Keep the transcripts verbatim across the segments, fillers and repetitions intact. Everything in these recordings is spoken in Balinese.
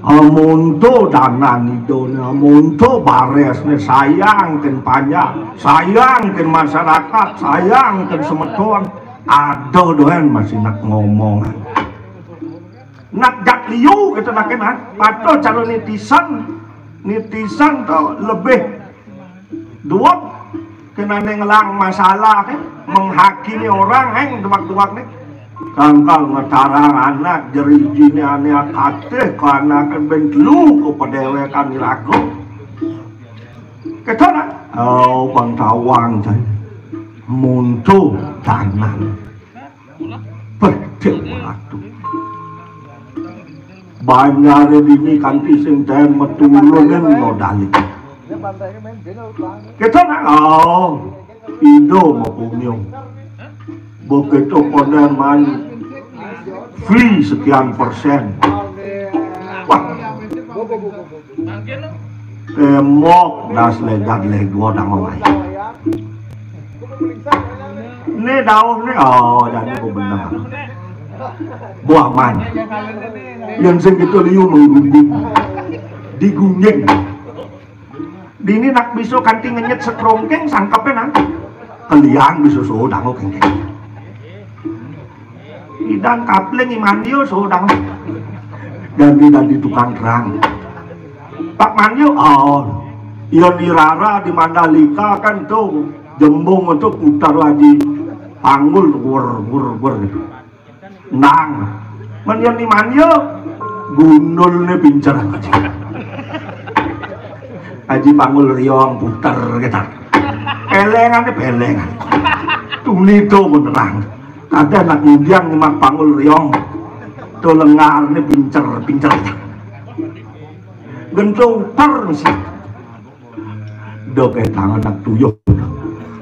Amonto danan idané, amonto barésné, sayang kén panjak, sayang kén masyarakat, sayang kén semeton. Ada dogén masih nak ngomong. Nak jak liu kita nak nak. Patuh cara netizen, netizen to lebih duweg kena ngelang masalah, eh, menghakimi orang, heng, duweg-duweg né. Tangkal ngetarang anak, jerijiné ané akatih ke anak bén telu ke pedéwékan iraga. Kéto nah. Oh, Bang Tawang, cai. Muntuh danan. Betul, waduh. Banjaré dini kanti sing ten metu ulun no dali. Kita nak, oh, Indo mapunyung. Begitu koneman free sekian persen. Wah, témbok das legat lego dang awai. Né dauh né, oh, jadi ku bener. Buah man. Yang sing gitu liu menggunjing. Digunjing. Dini nak bisa kanti ngenyet setrongkeng sangkepé nang. Kelian bisa sodang kéngkén. Idang kapling iman dia sodang. Jadi dadi tukang terang. Pak Manyo, oh, iya di Rara di Mandalika kan tuh jembung untuk putar lagi panggul wer wer wer gitu. Nang, men yen di Manyo gundulné pincer. Aji panggul riong puter kita. Pelengané pelengan. Tuni to benerang. Kadang nak ngudiang nyemak panggul riong. To lengarné pincer-pincer. Gentong ter mesti. Dok eh tangan nak tuyuh.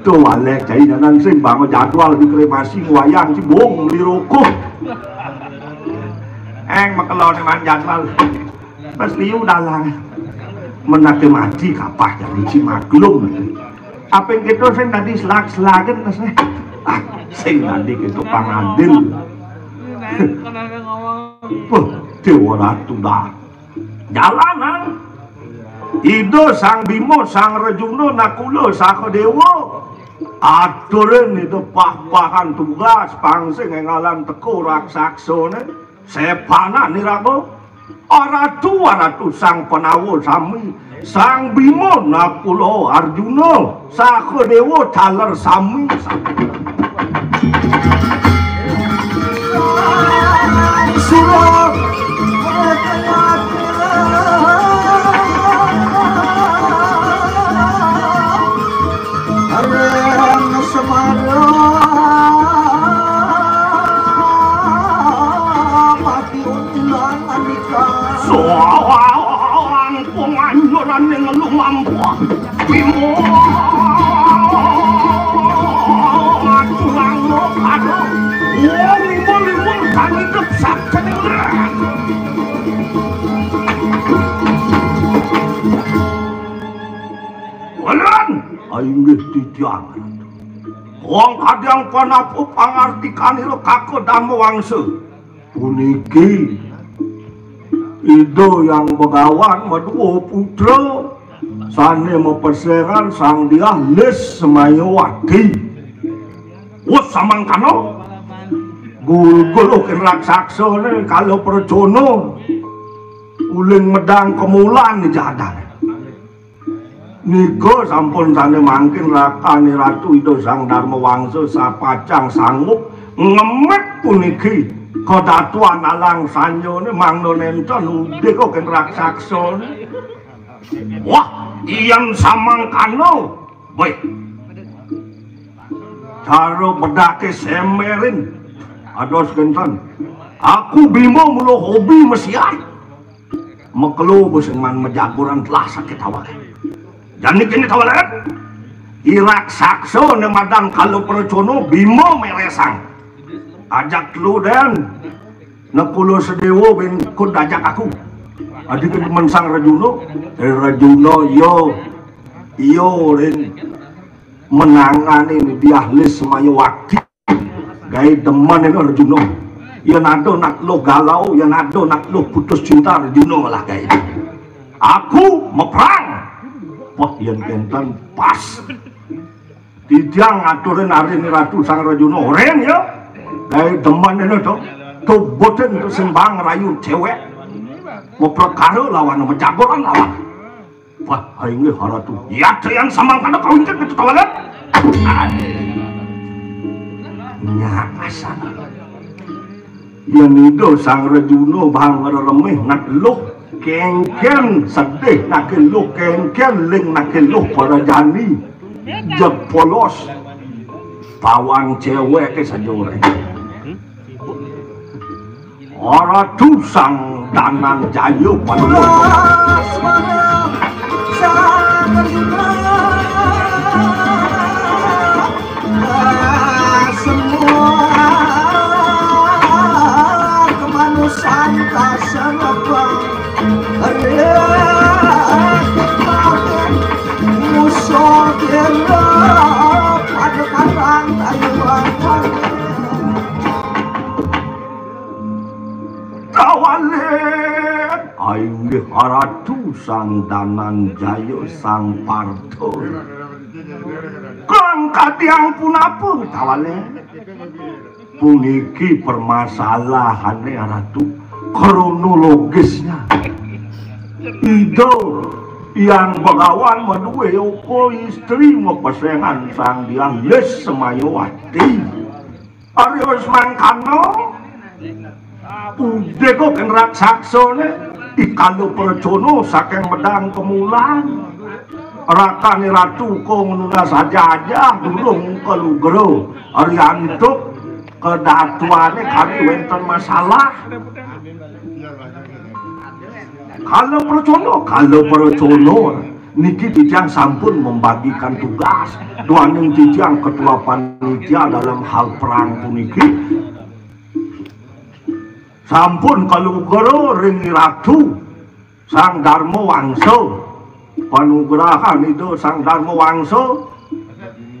To walek cai danan sing bangun jadwal di kremasi wayang si bong beli rokok. Eng makelo man jadwal. Pas liu dalang. Menake mati kapah jadi si maklum. Apa yang kita sing tadi selag-selagen mas eh. Ah, sing tadi kita pangadil. Puh, Dewa Ratu dah. Jalanan. Ida Sang Bima, Sang Rejuna, Nakula, Sahadewa. Aturin itu pah-pahan tugas pang sing engalan teka raksasa né. Sepanan iraga. Aratu, aratu Sang Pandawa sami. Sang Bima, Nakula, Arjuna, Sahadewa taler sami. Surat Arang Semara mati untilan andika. Soang penganjuran yang lumampuh. Bimo. Tulang lo kado. Wong limbul-limbul kan hidup sakit. Walan, inggih titiang. Wong kadang panapu pangartikan ira kaka Dharma Wangsa. Puniki Ida Hyang Begawan madua putra sané mapeseran Sang Diah Lis Semayawati. Wus samangkana gulgul ukin raksasa né kala pracana uling medang kemulan di jadan. Nika sampun sané mangkin rakané Ratu Ida Sang Dharma Wangsa sapacang sanggup ngemit puniki kadatuan alang sanjané mangda nénten udik kok raksasa. Wah, yen samangkana. Baik. Cara bedaké semerin. Ados genten. Aku Bima mula hobi mesiar. Makelo bos man majaguran telah sakit awak. Jani kini tawalek. Irak sakso ne madan kalau percono Bima meresang. Ajak telu den. Nekulo sedewo bin kud ajak aku. Adi ke mensang Rajuno. Eh, Rajuno yo. Iyo rin. Menangani ni diahlis semaya wakti. Gai demen ini Arjuna. Yén ada nak luh galau, yén ada nak luh putus cinta, Rejuna lah gaé. Aku meprang. Wah, yén kénten pas. Titiang ngaturin ari Ratu Sang Rejuna, oréng ya. Gaé demen éné to. Tubutin to sing bang rayu céwék. Maprakara lawan, majagoran lawan. Wah, inggih Ratu. Ya, yang samangkana kawinten kita tawalan. Nyak asana. Yén Ida Sang Rejuna bang ngreremih nak luh, kéngkén sedih nak luh, kéngkén ling nak luh para jani. Jeg polos. Pawang céwék ké saja oréng. Ratu Sang Dananjaya paduka. Semua kemanusiaan tak sama. Musuh kira pada karang tayuan. Kawalin. Inggih Ratu Sang Dananjaya Sang Partha. Kang kadiang punapa, Kawalin? Puniki permasalahané, Ratu. Kronologisnya. Ida Hyang Begawan madué oka istri mapesengan Sang Diah Lis Semayawati. Ari wis mangkana, pudika kén raksasané, i kala pracana saking medang kemulan. Rakané Ratu ka nunas aja-aja durung kalugra. Ari antuk kedatuané kari wénten masalah. Kala pracana, kala pracana. Niki titiang sampun membagikan tugas. Duaning titiang ketua panitia dalam hal perang puniki. Sampun kalugra ring Ratu Sang Darma Wangsa. Panugrahan Ida Sang Darma Wangsa.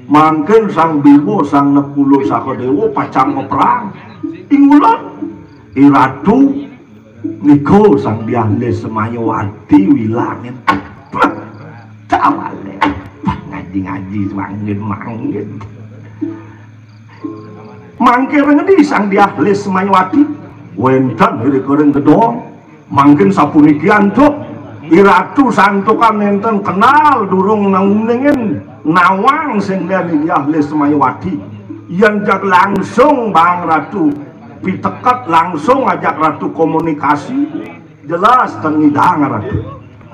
Mangkin Sang Bima, Sang Nakula Sahadéwa pacang maperang. Ingulon. I Ratu Nika Sang Diah Lis Semayawati wilangin. Pah, cawalé. Pah, ngaji-ngaji mangkin-mangkin. Mangké ring ngendi Sang Diah Lis Semayawati? Wénten irika ring gedong. Mangkin sapuniki antuk. I Ratu santukan nénten kenal durung nguningin nawang sing lén I Diah Lis Semayawati. Yén jag langsung bang Ratu piteket langsung ajak Ratu komunikasi, jelas ten ngidang Ratu.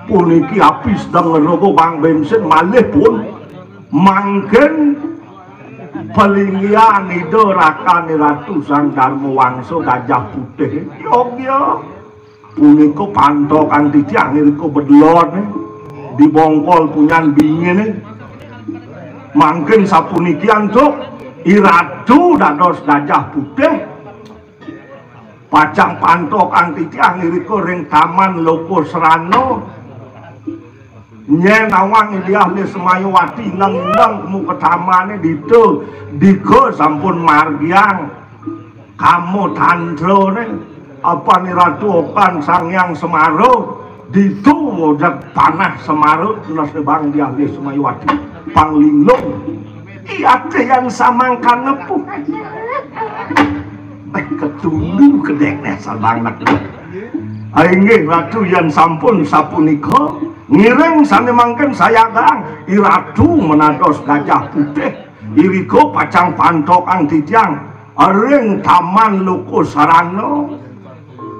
Puniki api sedeng ngerogo bang bénsin malih pun mangkin palinggihan Ida Rakané Ratu Sang Darma Wangsa Gajah Putih. Yogya. Punika pantokan titiang irika bedelon di bongkol punyan binginé. Mangkin sapuniki antuk I Ratu dados Gajah Putih. Pacang pantokan titiang irika ring Taman Loko Serana. Nyén nawang I Diah Lis Semayawati nang-nang kemu ka tamané ditu, dika sampun margiang kama tantrané, apan I Ratu okan Sang Hyang Semara, ditu wajak panah Semara, nes bang Diah Lis Semayawati, panglinglung. Iya téh yang samangkana puh. Béh ketundu kedék né sabang nak. Inggih Ratu, yén sampun sapunika, ngiring sané mangkin sayagang, I Ratu menados Gajah Putih, irika pacang pantokan titiang, ring Taman Loko Sarana.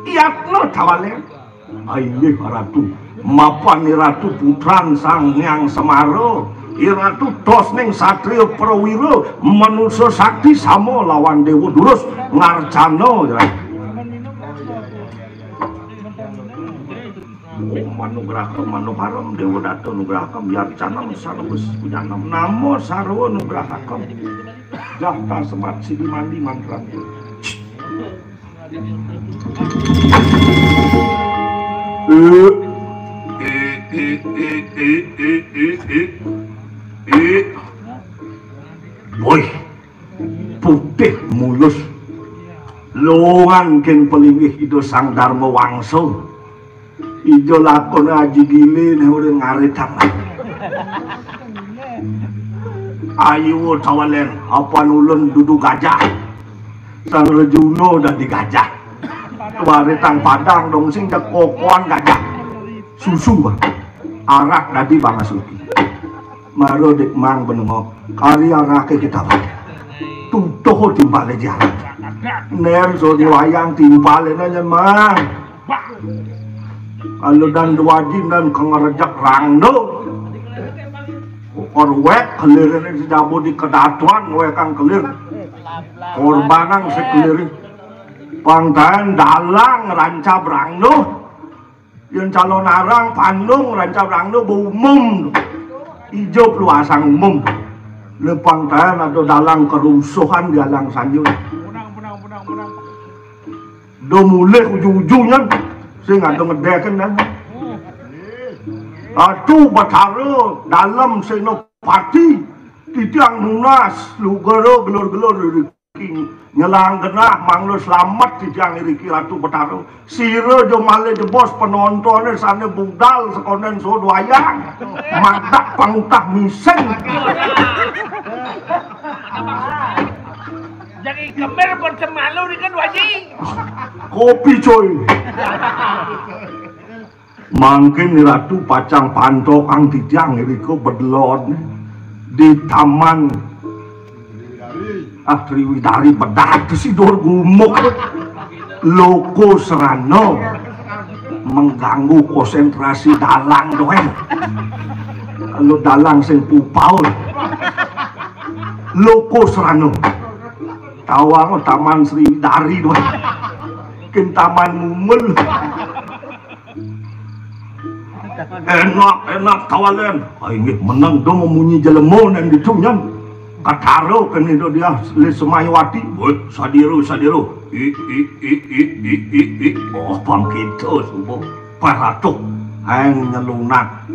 Iyatna tawalé. Inggih Ratu, mapan I Ratu putran Sang Hyang Semara, I Ratu tos ning satria prawira, manusa sakti sama lawan déwa durus ngarcana, I Ratu. Om Manugraham Manoharam Dewa Data Nugraham Yarcana Sarwa Pujanam Namo Sarwa Nugrahakam. Jahta semat sidi mandi mantra. Woi, putih mulus. Lunga Mangkin palinggih Ida Sang Darma Wangsa. Ija lakon Aji Gile né urip ngaritang. Ayu tawalen, apan ulun dudu gajah. Sang Rejuna dadi gajah. Tuaritang padang dong sing cekokoan gajah. Susu, Bang. Arak dadi Bang Asuki. Mara dik mang benengok. Kari arake kita, Bang. Tutuh timpale jalan. Ner so wayang timpale nanya, Mang. Kalau dan dua jin dan kengerejak rangdo. Ukor wek kelirene sejabu di kedatuan wekang kelir. Korbanang sekelir. Pangtaen dalang rancab rangdo. Yen calon arang pandung rancab rangdo umum. Ijo peluasang umum. Lepang taen ada dalang kerusuhan di alang sanjung. Do mulih uju-ujunya sing ada ngedeken dan. Atu Batara dalam senopati titiang nunas lugara gelur-gelur diri. Nyelang genah mangda slamet titiang iriki Ratu Betara. Sira jo malih jebos penontoné sané budal sekonen sud wayang. Madak pangutah miseng. Jagi kemir pun semalu dengan waji. Kopi, coy. Mangkin Ratu pacang pantokang titiang irika bedelon di Taman, ah, Triwidari bedat si dur gumuk. Loko Serana mengganggu konsentrasi dalang doang. Kalau dalang sing pupaul. Loko Serana. Tawang Taman Sriwidari doang. Kin Taman Mumel. Enak, enak tawalen. Ah, inggih menang dong munyi jelema nang ditu nyan. Kataro kene do dia le Semayawati. Woi, sadiro, sadiro. I, i, i, i, i, i, i. Oh, bang kita subuh. Paratuh. Aeng nyelunak.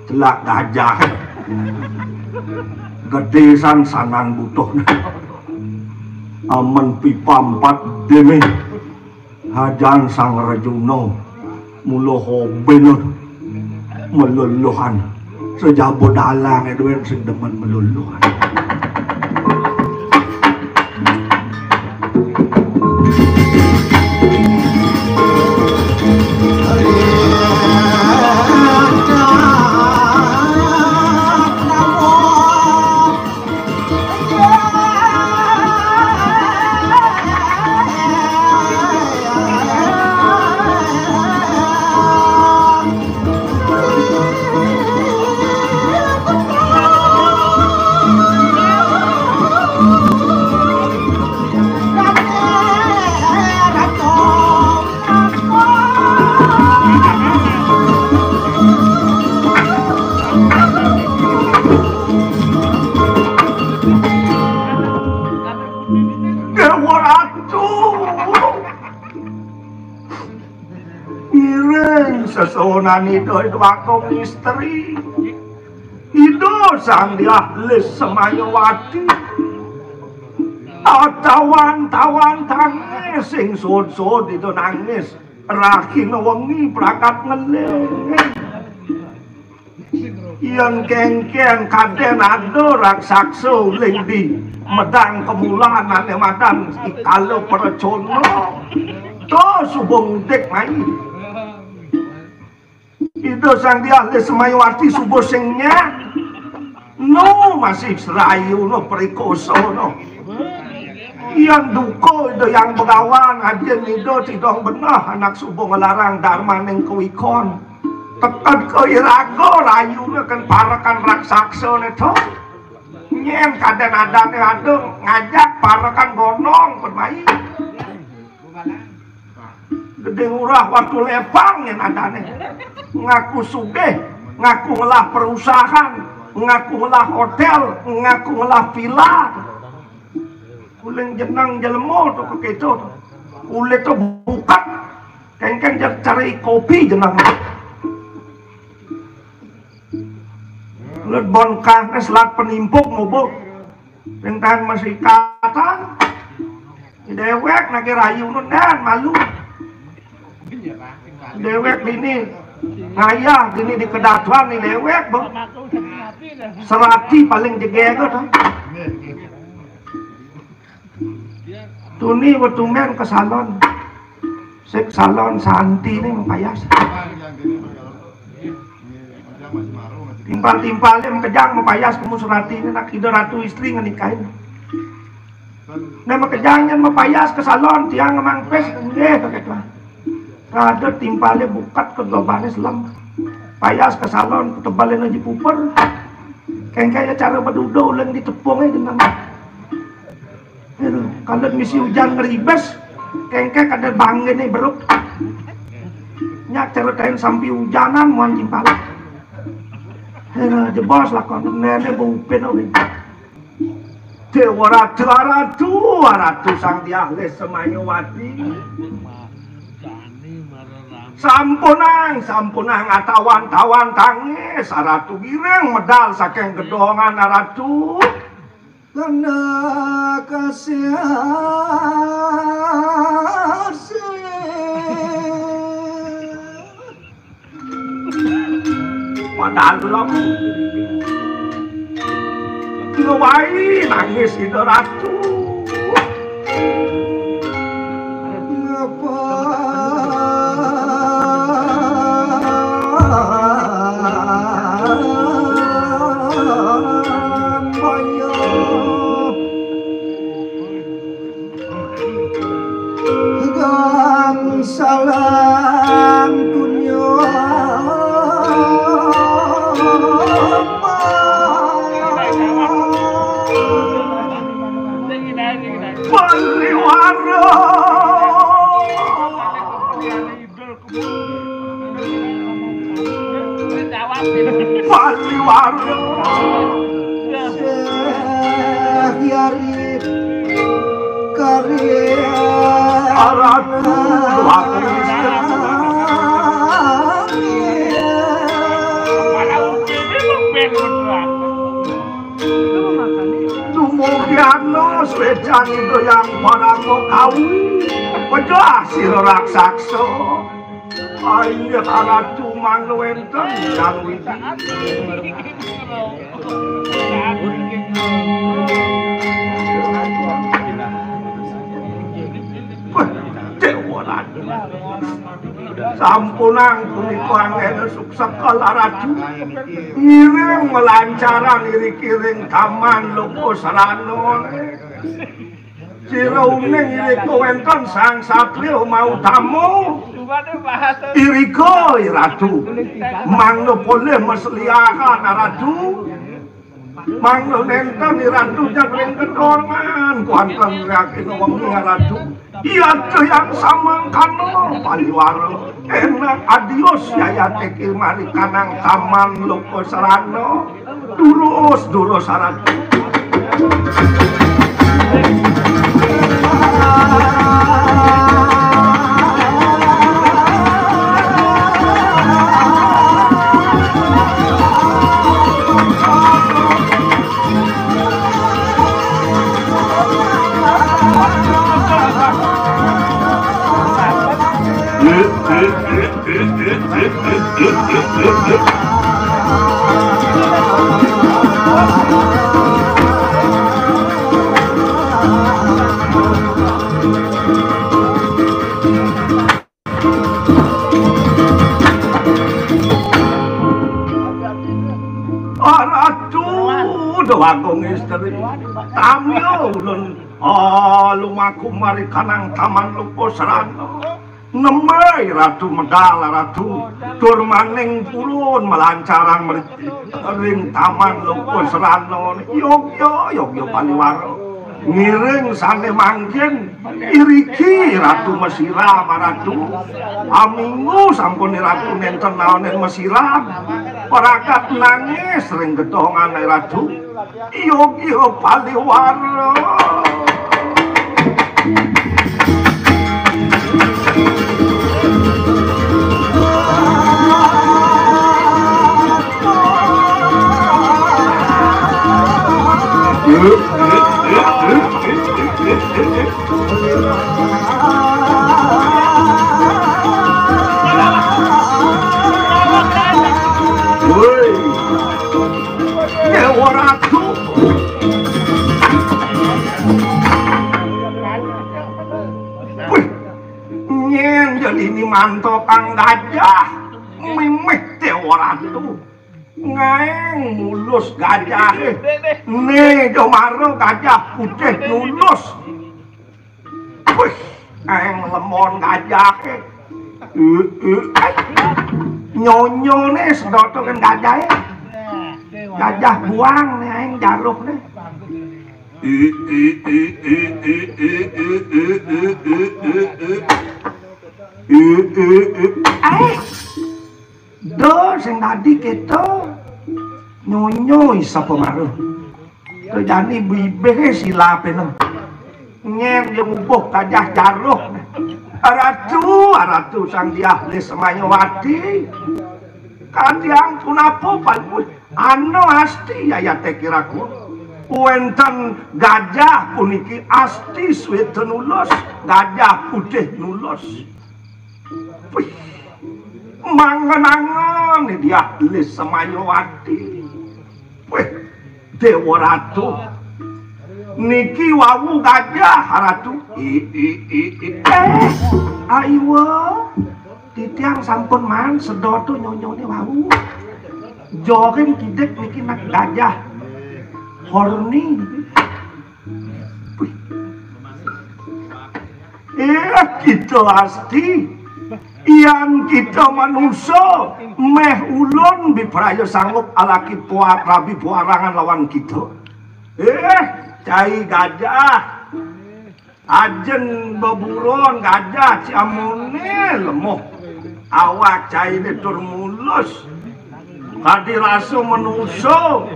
Celak gajah. Gede san sanan butuh. Amen pipa empat deme. Hajan Sang Rejuna mula hobi meluluhan. Sejaba dalang duit sing demen meluluhan. Dewa Ratu. Ngiring sesonan Ida Dwagung Istri. Ida Sang Diah Lis Semayawati. Atawan-tawan tangis sing sud-sud Ida nangis. Rahina wengi prakat ngeling. Yen kengken kaden ada raksasa uling di medang kemulan ane madan ikala pracona. To suba ngudik mai. Ida Sang Diah Lis Semayawati suba sing nyat. No masih serayu no perikosa no. Yen duka Ida Yang Begawan, adin Ida tidong beneh anak suba ngelarang darmaning kewikon. Teked ka iraga rayuna kan parekan raksasa ne to. Nyen kaden adane ada ngajak parekan gonong pun mai. Gedé Ngurah Watu Lepang nyen adane. Ngaku sugih, ngaku ngelah perusahaan, ngaku ngelah hotel, ngaku ngelah villa. Uling jeneng jelema to keketo to. Kulit to bukat. Kengken jar cari kopi jeneng. Lut bon kang selat penimpuk mubuk. Rintahan masih katan. Déwék nagih rayu nu, nén malu. Déwék dini ngayah, dini di kedatuan ni déwék, Bang. Serati paling jegég to. Tuni wetu mén ka salon. Sik salon Santi ni mapayas. Timpal-timpalé makejang mapayas, kemu Serati ni nak Ida Ratu Istri ngenikahin. Nah, makejang nyén mapayas ka salon, tiang ngemang pés, nggih, kéto. Rada timpalé bukat, kedobané selem. Payas ka salon, tebalin aja puper. Kéngkén cara bedudo, uleng ditepung aja genah. Aduh, kalau misi ujan ngeribes, kéngkén kada bangin nih beruk. Nyak ceritain sampai ujanan muan timpalé. Aduh, jebos lakon néné bau upin, oi. Déwa Ratu, Aratu, Aratu Sang Diah Lés Semayawati. Sampunang, sampunang atawan-tawan tangis, Aratu giring medal saking gedongan, Aratu. Kena kasih. Padahal belum. Ngewai nangis Ida Ratu. Ngapa payah? Gangsalang dunya. Paliwara. Paliwara. Syekh Yarib Karim. Aratu, aku. Dumugi anos wécan Ida Hyang Parama Kawi. Pejah sira raksasa. Inggih Aratu, mangda wénten Hyang Widi. Wah, Déwa Ratu. Sampunang punika anggéna suksekel Aratu. Ngiring malancaran iriki ring Taman Loka Serana. Sira uning irika wénten Sang Satria Mautama. Irika, Ratu. Mangda polih masliahan, Ratu. Mangda nénten Ratu jag ring gedongan, kuanten riakina wengi, Ratu. Iya, Hyang Samangkana Paliwara. Enak adios yayate ki mari kanang Taman Loka Serana. Durus, durus, Ratu. Ratu Déwagung Istri, tamya ulun, ah, lumaku mari kanang Taman Loka Serana. Nembe Ratu medal, Ratu, tur maning purun malancaran mriki ring Taman Loka Serana. Yogya, yogya Paliwara. Ngiring sané mangkin iriki Ratu masiram, Ratu. Aminggu sampun Ratu nénten naonin masiram. Pragat nangis ring gedongan, Ratu. Yogya Paliwara. Ini mantokang gajah, mimih Déwa Ratu. Ngaéng mulus gajahé. Né, do mara gajah putih nulus. Wih, ngaéng lemon gajahé. Eh, eh, eh. Nyonyoné sedoto kan gajahé. Gajah buang né aéng jaruhné. Eh, eh, eh, eh, eh, eh, eh, eh, eh, eh, eh, eh, eh. Eh, eh, eh. Eh. Do sing dadi kéto nyonyoy sapa mara. To jani bibihé silapé no. Nyén ya ngubuh gajah jaruh. Aratu, aratu Sang Diah Lis Semayawati. Kandiang punapa panuwih? Ana asti yayaté kiraku. Wénten gajah puniki asti swéta nulus, gajah putih nulus. Wih, mangen-angen Diah Lis Semayawati. Wih, Déwa Ratu. Niki wau gajah, Ratu. I, i, i, i. Eh, aiwa. Titiang sampun maan sedoto nyonyoné wau. Joring kidik niki nak gajah. Horni niki. Wih. Eh, kita asti. Yan kita manusa, méh ulun bipraya sanggup alaki puat rabi puarangan lawan kita. Eh, cai gajah. Ajén beburon gajah ciamuné lemuh. Awak cainé tur mulus. Kadi rasa manusa.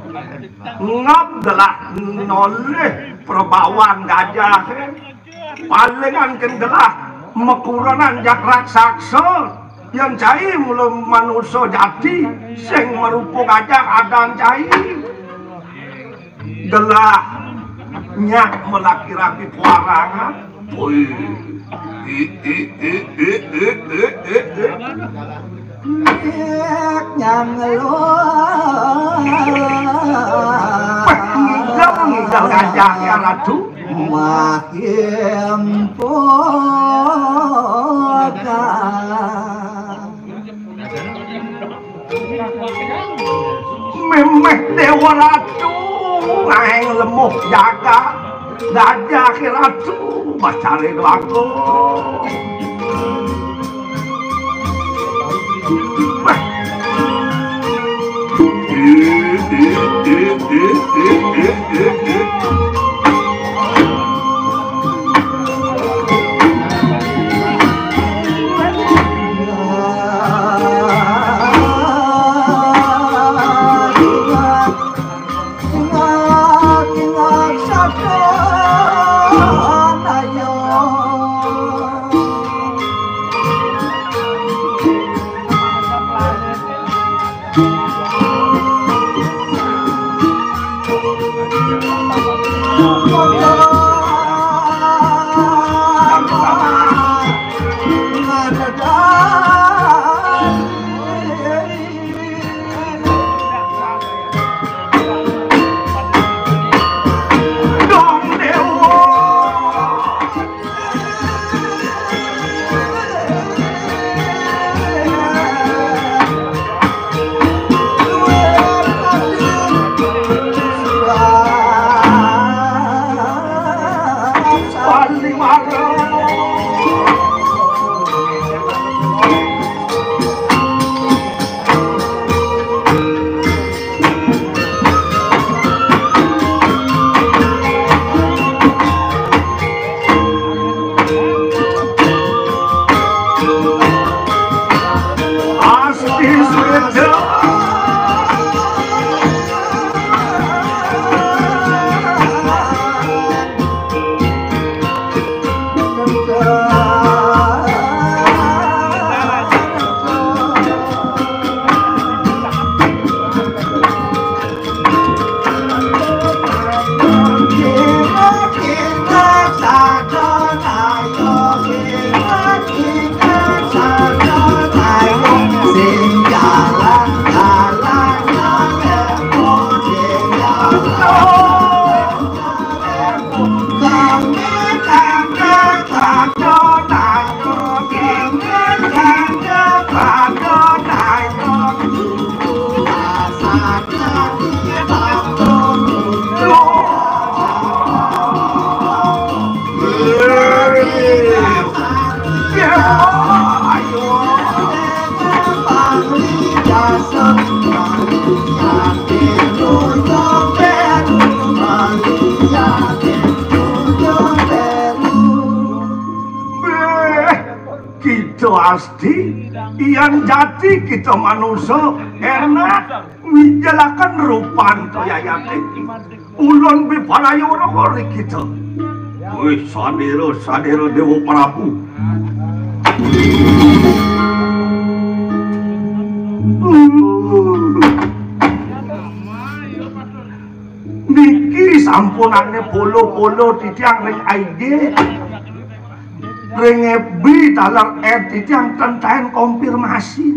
Ngap gelah nolih perbawan gajahé. Palingan kén gelah makurenan jak raksasa. Yén cai mula manusa jati sing marupa gajah adan cai. Gelah nyak malaki rabi puarangan. Wih. I, i, i, i, i, i, i, i. Nyang luar. Wah, ngigel, ngigel gajahnya, Ratu. Makin poka. Mimih Déwa Ratu, aéng lemuh jagat. Gajah Ratu, bacare lagu. Gusti, yen jati kita manusa enak ngijelaken rupan toya yati. Ulun biparayana ri kita. Wih, sadera, sadera Dewa Prabu. Niki sampunane polo-polo titiang ring I G. Ring F B taler add titiang ten taen konfirmasi.